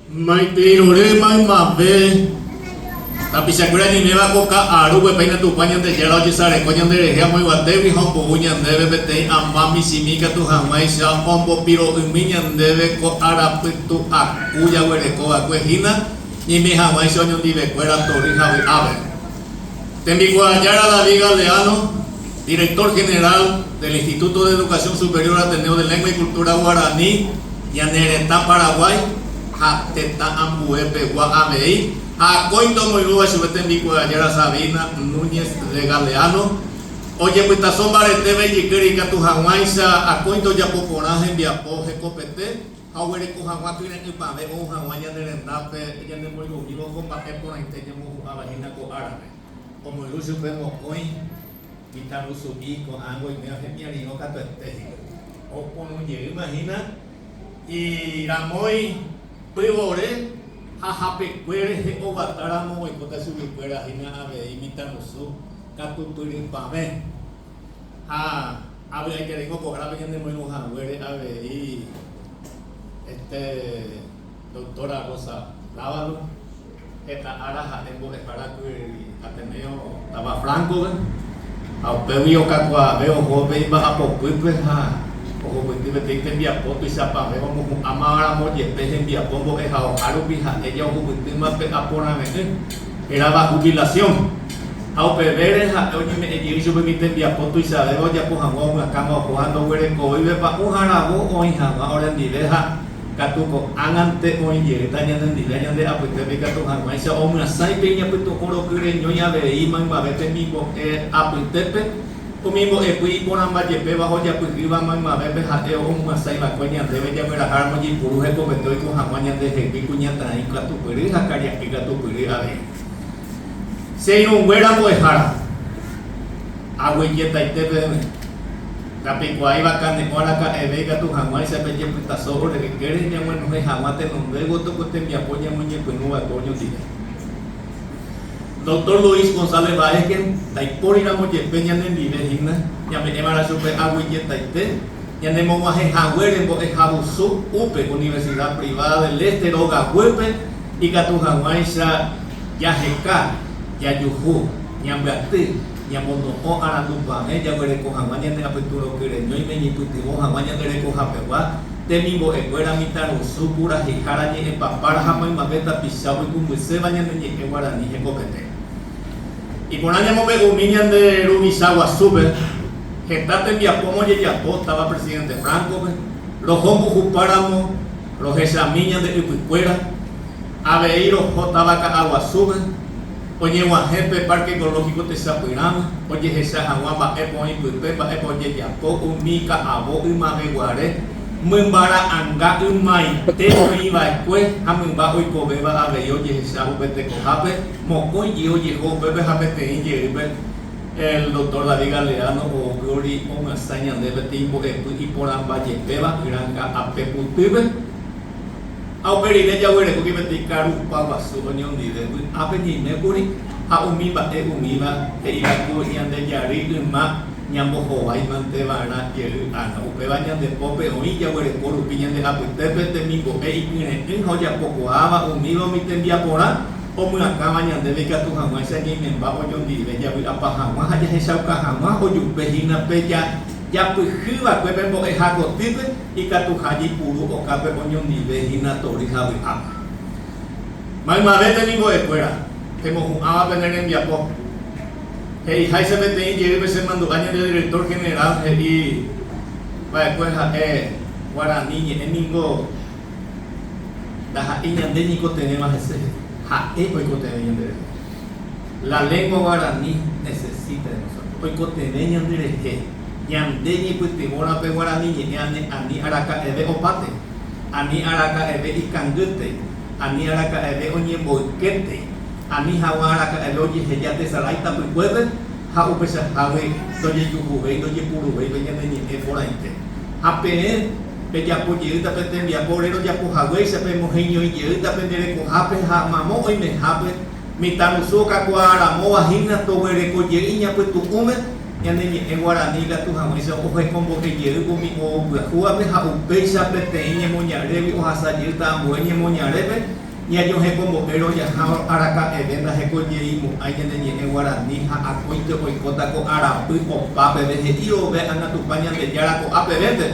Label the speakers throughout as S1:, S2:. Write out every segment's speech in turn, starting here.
S1: Maitei rory maymave tapichakuéra ñaiméva ko ka'arúpe péina Tupã Ñandejára ojesareko ñanderehe amo yvatégui ha ombou ñandéve peteĩ ama michĩmi ikatu hag̃uáicha ombopiro'ymi ñandéve ko arapytu'aku jaguerekova'ekue hína ñaime hag̃uáicha oñondivekuéra tory ha vy'ápe. Tembikuaajára David Galeano, Director General del Instituto de Educación Superior Ateneo de Lengua y Cultura Guaraní, ñane retã Paraguái ha tetã ambue pegua avei, ha akóinte omoirũva chupe tembikuaajára Sabina Núñez de Galeano, ojepytaso mbaretéva ijykére ikatu hag̃uáicha akóinte ojapo porã hembiapo hekopete ha oguereko hag̃ua kyre'ỹpavẽ ou hag̃ua ñane rendápe ñanemoirũmívo ko mba'e porãite ñamohu'ãva hína ko árape. Omoirũ chupe mokõi mitãrusu'i ko'ã ngoiméva hemiarirõ katuete hína. Oporũ jeýma hína iramói pyvore ha hapekue rehe oguata ramo oikóta chuguikuéra hína avei mitãrusu katupyrypavẽ. Ha avy'aiterei ko ko'árape ñanemoirũ haguére avei este doctora Rosa Dávalo, heta ára ha'e mbo'ehára kuri Ateneo táva Franco-pe, ha upégui okakuaave oho pe imba'apopýpe ha ohupyty peteĩ tembiapo tuichapave omohu'ãma ramo jepe hembiapo mbo'ehaoha rupi ha'e jaohupytýma pe aporãve'ỹ hérava jubilación. Ha upevére ha'e oñeme'ẽ jey chupe umi tembiapo tuichavéva ojapo hag̃ua omyakãma oho ha ndoguerekóive pa'ũ ha ravo oĩ hag̃ua orendive ha katu ko'ág̃ante oĩ jeýta ñanendive ñande apytépe ikatu hag̃uáicha omyasãi pe iñapytu'ũ roky reñói avei maymave temimbo'e apytépe umi mbo'epy iporãmba jepéva ojapyhýva maymavépe ha'e omyasãiva'ekue ñandéve jagueraháramo jaipuru hekopete oiko hag̃ua ñandehegui kuñataĩ katupyry ha karia'y katupyry avei. Che irũnguéra mbo'ehára, aguyjetaite peẽme, ndapeikuaáiva kane'õ araka'eve ikatu hag̃uáicha pejepytaso ore ykére ñag̃uenohẽ hag̃ua tenonde gotyo ko tembiapo ñamoñepyrũ va'ekue oñondive. Doctor Luis González Báez-ke ndaipóriramo jepe ñanendive hína, ñame'ẽva'erã chupe aguyjetaite ñanemog̃uahẽ haguére mbo'ehavusu upe Universidad Privada del Este rogaguýpe ikatu hag̃uáicha Jaheka, jajuhu, ñambyaty, ñamono'õ arandupavẽ jaguereko hag̃ua ñane apyturokyreñóime ñeipytyvõ hag̃ua ñande rekohapegua, temimbo'ekuéra, mitãrusu, purahéihára, ñe'ẽpapára ha maymave tapicha oikũmbyséva ñane ñe'ẽ guarani hekopete. Iporã ñamombe'umi ñande ruvicha guasúpe heta tembiapo ojejapo táva Presidente Franco-pe, roho mbuhupáramo rohechami ñande ypykuéra, Avei roho táva Ka'aguasúpe, oñeguahẽ pe Parque Ecológico Techapyrãme, ojehecha hag̃ua mba'épa oĩ pype, mba'épa ojejapo umi ka'avo ymaveguare, mymba ra'anga ymaite oĩva'ekue ha mymba oikovéva avei ojehecha upe tekohápe, mokõi jey ojeho upépe ha peteĩ jeýpe el Doctor David Galeano ogueori omyasãi ñande peteĩ mbo'epy iporãmbajepéva Yranga Apeputýpe. Ha upe rire jaguerekóki peteĩ karupa guasu oñondive vy'ápe ñaime kuri ha umi mba'e umíva he'íva ku ñande jarýi yma ñambohovái mante va'erã jey ág̃a. Upéva ñande pópe oĩ jaguereko rupi ñande apytépe temimbo'e ikyre'ỹ ha ojapokuaáva umíva umi tembiaporã omyakãva ñandéve ikatu hag̃uáicha ñaimemba oñondive javy'apa hag̃ua ha jahechauka hag̃ua ojupe hína pe japyhy va'ekue pe mbo'eha kotýpe ikatuha jaipuru okápe oñondive hína tory ha vy'ápe. Maymave temimbo'ekuéra, pemohu'ãva pene rembiapo. He'iháicha peteĩ jeýpe che mandu'a ñande director general he'i va'ekue ha'e guarani ñe'ẽ ningo ndaha'éi ñande ñeikotevẽva hese, ha'e oikotevẽ ñande rehe. La lengua guarani necesita de nosotros. Oikotevẽ ñande rehe. Ñande ñepytyvõra pe guarani ñe'ẽ ani araka'eve opáte, ani araka'eve ikangýte, ani araka'eve oñemboykéte, ani haguã araka'eve ojeheja tesarái tapykuépe ha upechahágui ndojejuhuvéi ndojepuruvéi pe ñane ñe'ẽ porãite. Ha peẽ pejapo jeýta pe tembiapo ore rojapo haguéicha pemoheñoi jeýta pende rekohápe ha mamo oimehápe mitãrusu okakuaa ramóva hína toguereko jey iñapytu'ũme. ñane ñe'ẽ guarani ikatu hag̃uáicha ohekombo'e jey umi oupyahúvape ha upéicha peteĩ ñemoñarégui ohasa jeýta ambue ñemoñarépe, ñajohekombo'érõ jaha araka'eve ndahekojeimo'ãi ñane ñe'ẽ guarani ha akóinte oikóta ko arapy opa peve he'i vove ág̃a Tupã Ñandejára ko'a pevénte.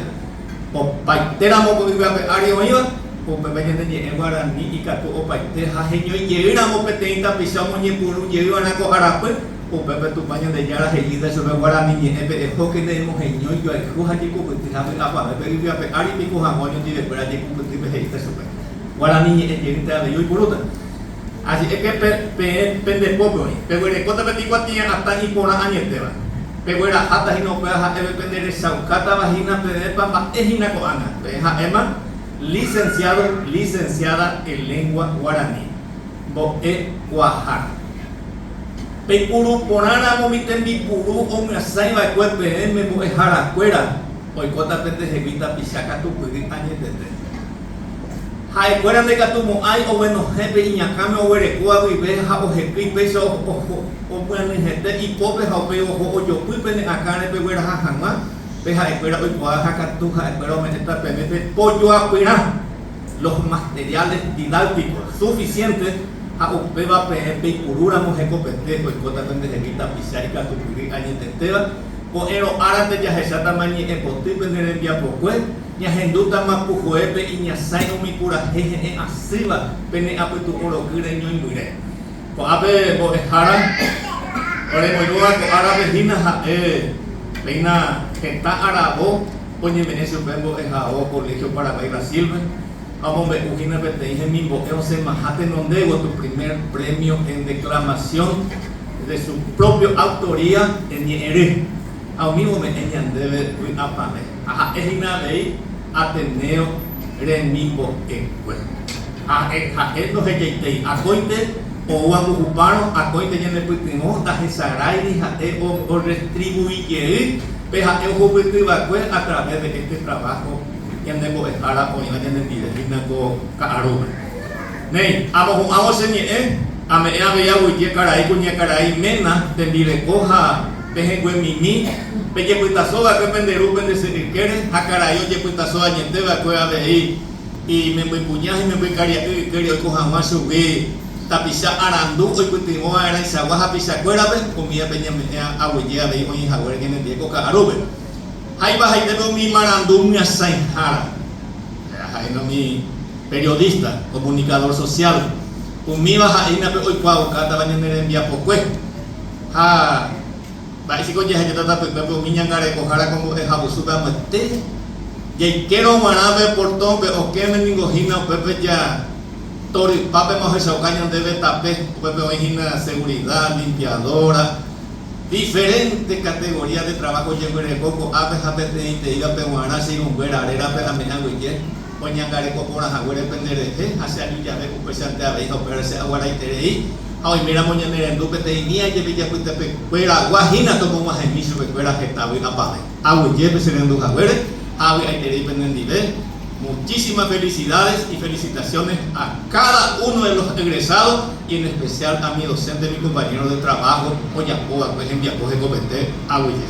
S1: Opaitéramo ko yvy ape ári oĩva, upépe ñane ñe'ẽ guarani ikatu opaite ha heñói jeýramo peteĩ tapicha omoñepyrũ jeýva'erã ko arapy, upépe Tupã Ñandejára he'íta chupe guarani ñe'ẽpe ehókente emoheñói joayhu ha jekupyty ha vy'apavẽpe yvy ape ári peiko hag̃ua oñondivekuéra jekupytýpe he'íta chupe. Guarani ñe'ẽ jeýnte avei oipurúta. Aje'éke pe peẽ pende pópe oĩ, peguerekóta peteĩ kuatia'atã iporã añetéva. Pegueraháta hína upéva ha'éve pende rechaukátava hína peẽpa mba'e hína ko'ág̃a. Peẽ ha'éma licenciado, licenciada en lengua guarani, mbo'ekuaahára. Peipuru porãramo umi tembipuru omyasãi va'ekue peẽme mbo'eharakuéra, oikóta pendehegui tapicha katupyry añetete. Ha'ekuéra ndaikatumo'ãi oguenohẽ pe iñakãme oguerekóva guive ha ohekýi péicha omyanyhẽte ipópe ha upéi oho ojopy pene akãre pegueraha hag̃ua pe ha'ekuéra oikuaa ha katu ha'ekuéra ome'ẽta peve pe pojoapyrã, los materiales didácticos, suficientes ha upéva peẽ peipurúramo hekopete oikóta pendehegui tapicha ikatupyry añetetéva, ko'ẽrõ árante jahechátama ñe'ẽpoty pene rembiapokue. Ñahendútama puhoépe iñasãi umi purahéi he'ẽ asýva pene apytu'ũ roky reñoimbyre. Ko'ápe mbo'ehára oremoirũva ko árape hína ha'e péina heta aravo oñeme'ẽ chupe mbo'ehao Colegio Paraguay Brasil-pe ha omombe'u hína peteĩ hemimbo'e osẽmaha tenonde gotyo primer premio en declamación de su propio autoría en ñe'ẽry ha umi ome'ẽ ñandéve vy'apavẽ. Ha ha'e hína avei Ateneo remimbo'ekue. Ha'e ha'e ndohejaitéi akóinte ou ambohupárõ, akóinte ñanepytyvõ, ndahesaráiri ha'e orrestribui jey pe ha'e ohupyty va'ekue a través de este trabajo ñande mbo'ehára oĩva ñanendive hína ko ka'arúpe. Néi, amohu'ãvo che ñe'ẽ, ame'ẽ avei aguyje karai kuñakarai ména, tembireko ha pehẽnguemimi, pejepytaso va'ekue pende ru pende sy ykére, ha karai ojepytaso añete va'ekue avei imembykuña ha imembykaria'y ykére oiko hag̃ua chugui tapicha arandu oipytyvõ va'erãichagua hapichakuérape, umíva peñeme'ẽ aguyje avei oĩ haguére ñanendie ko ka'arúpe. Ha ipahaitépe umi marandu myasãihára, ha'éna umi periodista, comunicador social, umíva ha'éina pe oikuaaukátava ñane rembiapokue. Ha mba'éichiko jahejáta tapykuépe umi ñangarekohára ko mbo'ehavusúpe amoite? Jaikérõ g̃uarã pe portón-pe okẽme ningo hína upépe ja torypápema ohechauka ñandéve tape, upépe oĩ hína seguridad, limpiadora, diferente categoría de trabajo jeguereko ko'ápe ha peteĩteĩvape g̃uarã che irũnguéra rérape ame'ẽ aguyje. Oñangareko porã haguére pende rehe ha che aju jave upéichante avei ha upévare che aguaraiterei ha oiméramo ñane rendu peteĩmi ajepe ijapytepekuéragua hína tomog̃uahẽmi chupekuéra heta vy'apavẽ. Aguyjépe che rendu haguére ha avy'aiterei penendive. Muchísimas felicidades y felicitaciones a cada uno de los egresados y en especial a mi docente, mi compañero de trabajo ojapova'ekue hembiapo hekopete. Aguyje.